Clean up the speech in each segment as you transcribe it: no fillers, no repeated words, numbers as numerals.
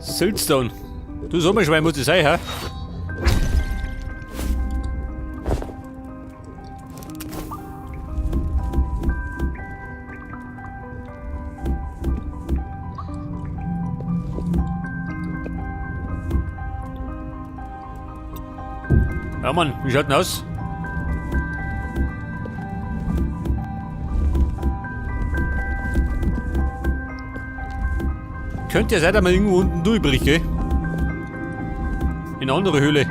Siltstone. Du Sommerschwein muss es sein, hä? Ja Mann, wie schaut denn aus? Könnte ja sein, dass man irgendwo unten durchbricht, gell? In eine andere Höhle.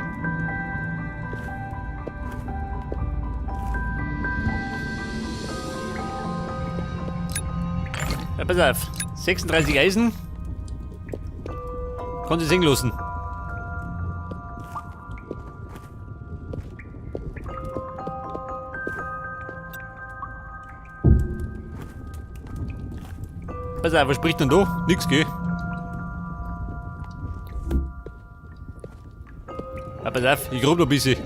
Ja, pass auf. 36 Eisen. Kann sie sehen lassen. Pass auf, was spricht denn da? Nix, gell? Ja, pass auf, ich grub noch ein bisschen.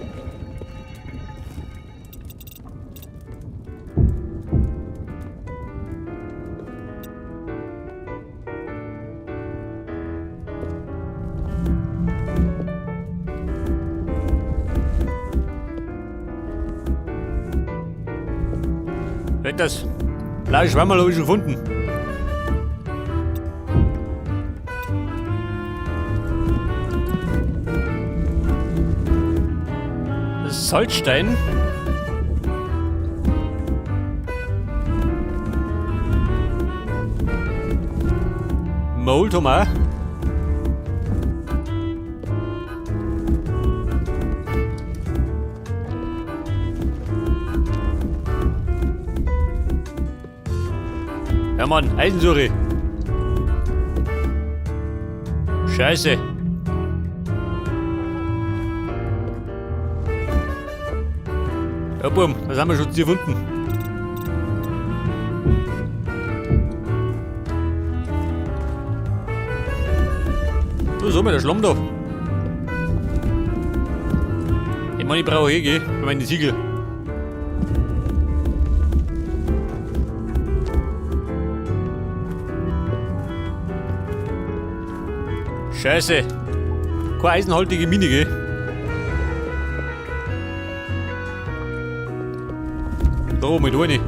Weg das. Blaue Schwammerl habe ich schon gefunden. Das ist Salzstein. Mold haben wir auch. Ja Mann, Eisensuche. Scheiße. Ja Bum, das haben wir schon gefunden. Du, so mal der Schlamm da. Ich meine, ich brauche eh, gell, für meine Ziegel. Scheiße. Keine eisenhaltige Mine, gell? Da oben mit eine.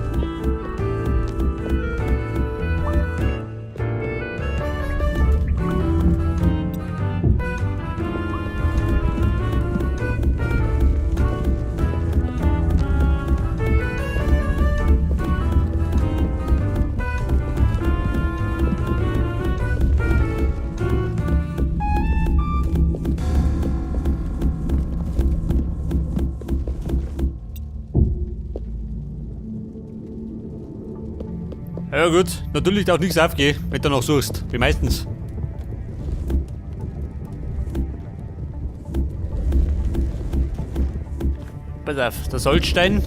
Ja gut, natürlich darf nichts aufgehen, wenn du noch suchst, wie meistens. Pass auf, der Salzstein.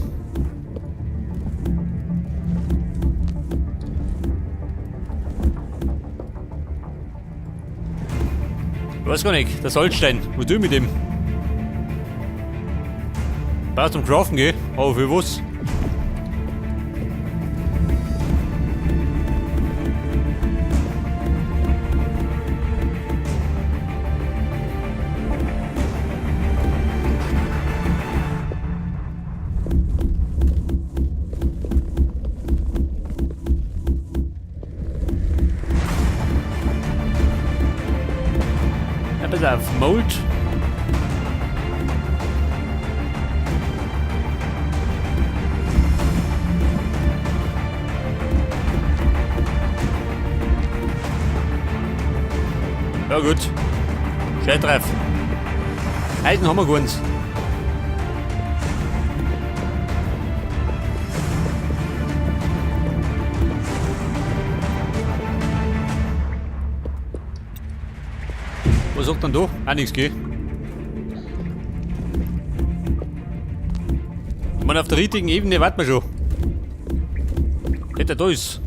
Ich weiß gar nicht, der Salzstein, was tue ich mit dem? Brauchst zum Craften, gell? Aber für was? Ja, pass auf, Mold. Ja gut. Scheiß drauf. Eisen haben wir ganz. Was sagt denn da? Auch nichts, gell? Ich meine, auf der richtigen Ebene warten wir schon. Hätte da ist.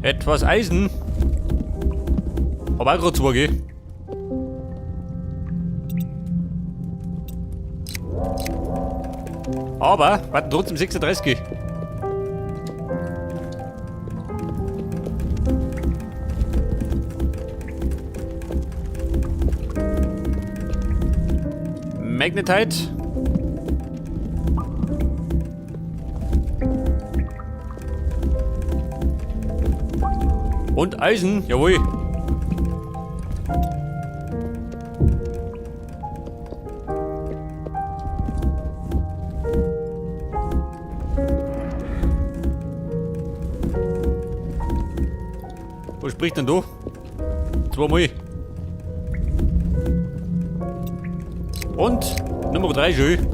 Etwas Eisen. Aber auch grad zwei, gell? Aber, warten trotzdem 36. Magnetite. Und Eisen, jawohl. Was spricht denn da? Zweimal. Und Nummer 3 schön.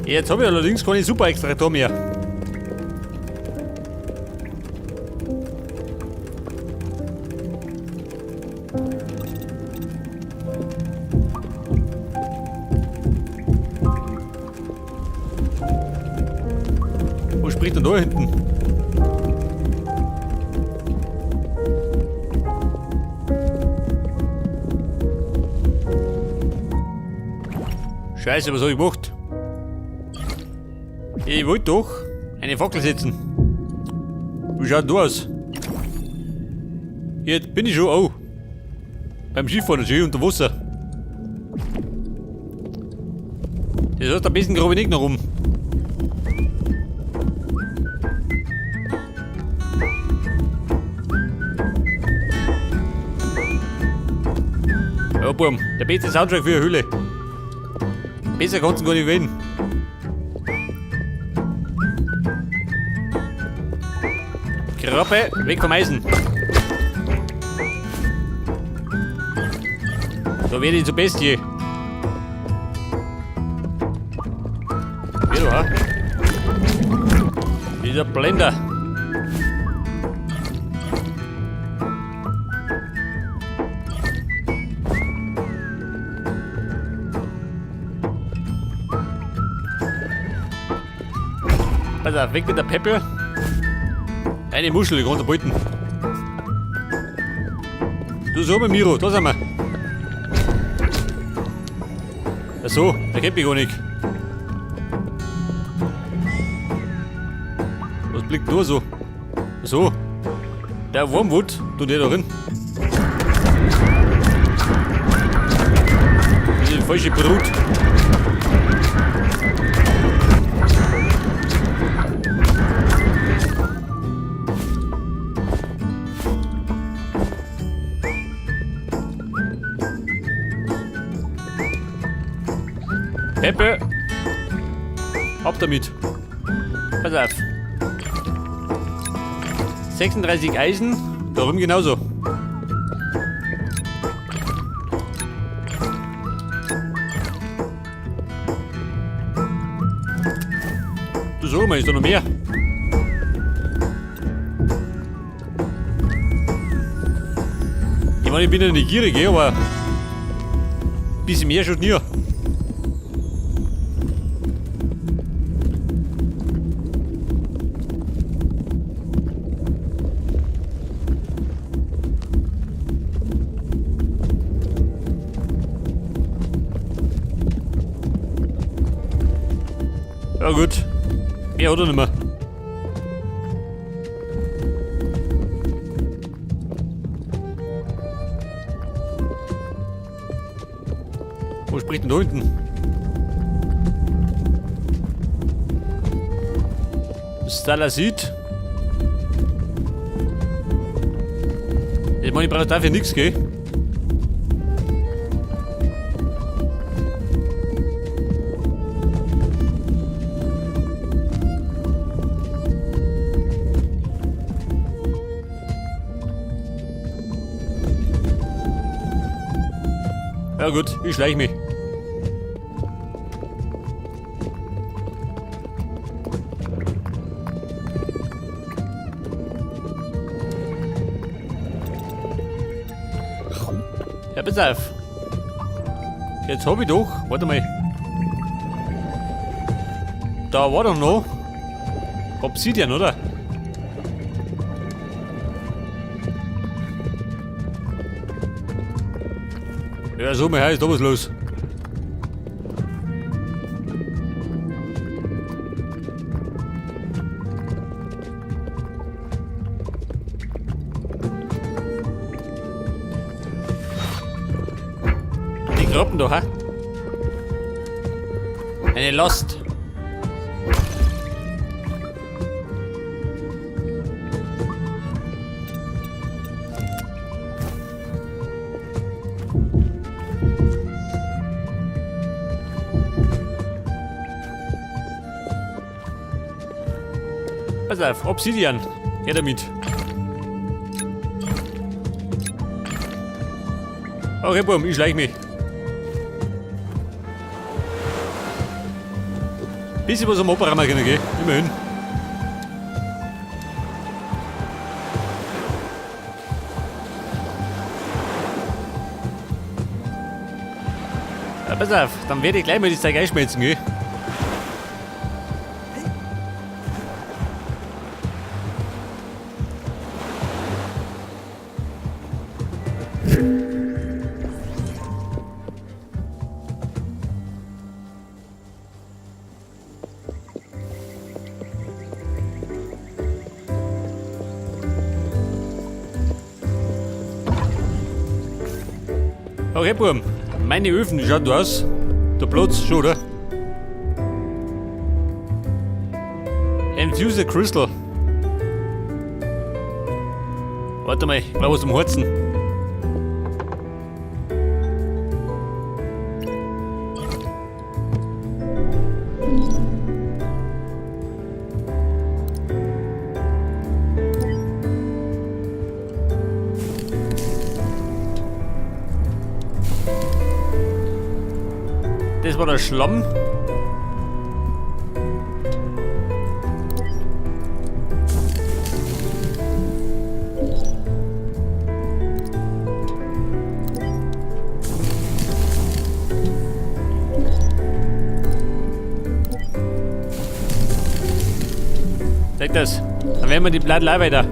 Jetzt habe ich allerdings keine Super-Extraktor mehr. Wo spricht denn da hinten? Scheiße, was habe ich gemacht? Ich wollte doch eine Fackel setzen. Wie schaut denn da aus? Jetzt bin ich schon, oh. Beim Skifahren natürlich unter Wasser. Das heißt, am besten grabe ich nicht noch rum. Ja, Burm, der beste Soundtrack für eine Höhle. Besser kannst du gar nicht wählen. Krabbe, weg vom Eisen. Da werde ich zur Bestie. Wer da? Dieser Blender. Pass auf, weg mit der Peppe. Eine Muschel, die runterbeuten. Du so, Miro, da sind wir. Ach so, der kennt mich gar nicht. Was blickt nur so? Ach so. Der Wormwood, tut der da drin. Diese falsche Brut. Peppe! Ab damit! Pass auf! 36 Eisen, darum genauso. Du sag mal, ist da noch mehr? Ich meine, ich bin ja nicht gierig, aber ein bisschen mehr schon nie. Ja gut, mehr hat er nicht mehr. Wo spricht denn da hinten? Stalasit. Ich meine, ich brauche dafür nichts, gell? Ja gut, ich schleich mich. Ja, pass auf. Jetzt hab ich doch, warte mal. Da war doch noch Obsidian, oder? Ja, so, mir ist da was los. Die Gruppen da, hä? Eine Last. Pass auf, Obsidian. Her damit. Okay, Buam, ich schleich mich. Bisschen was am Oberrammer können, gell? Immerhin. Ja, pass auf, dann werde ich gleich mal das Zeug einschmelzen, gell? Okay, Buam, meine Öfen, wie schaut du aus? Der Platz schon, oder? Infuse Crystal. Warte mal, ich brauch was zum Heizen. Das war der Schlamm. Sag das. Dann werden wir die Blatt weiter.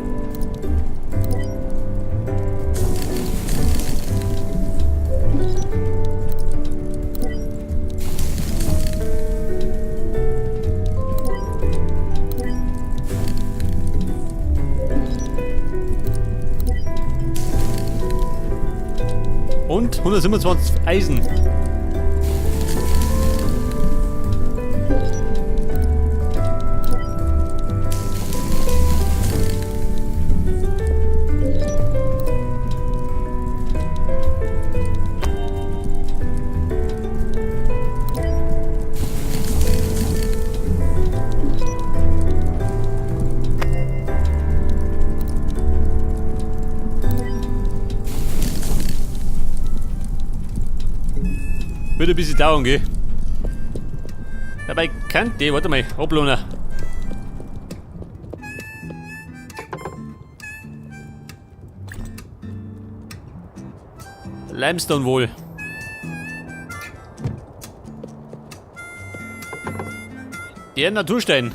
Und 127 Eisen. Wird ein bisschen dauern, gell? Dabei kann die, warte mal, ablohnen. Limestone wohl. Der Naturstein.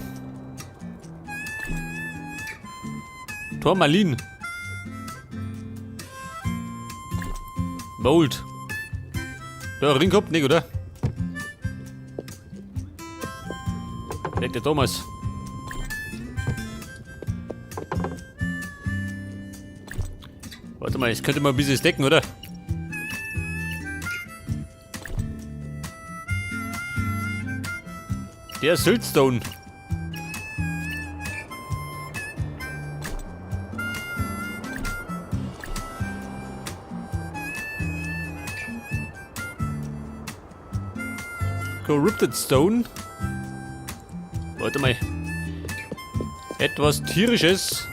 Turmalin. Mold. Ja, Ring gehabt, nicht, oder? Vielleicht der Thomas. Warte mal, jetzt könnte man ein bisschen stecken, oder? Der Siltstone. Corrupted Stone. Warte mal. Etwas Tierisches.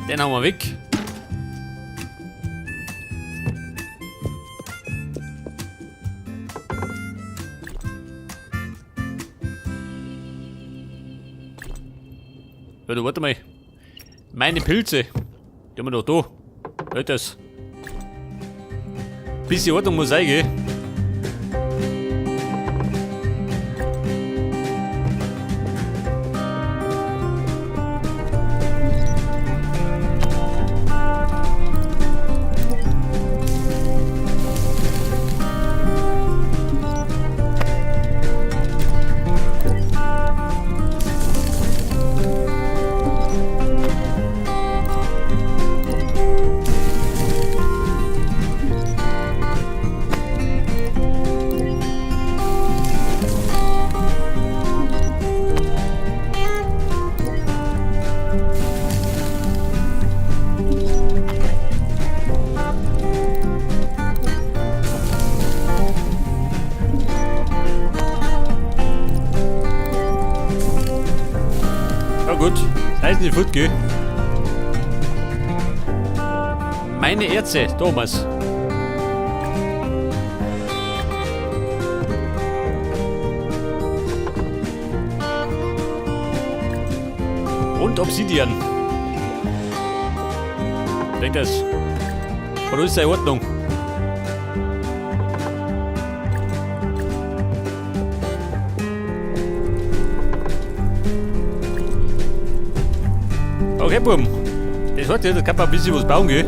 Den haben wir weg. Ja, du, warte mal. Meine Pilze. Die haben wir doch da. Leute, das. Bisschen Ordnung muss sein, gell? Ja gut, das heißt nicht fort, gell? Meine Erze, Thomas. Und Obsidian. Denk das. Aber das ist in Ordnung. Okay, Buben. Das hat ja, das kann man ein bisschen was bauen, gell?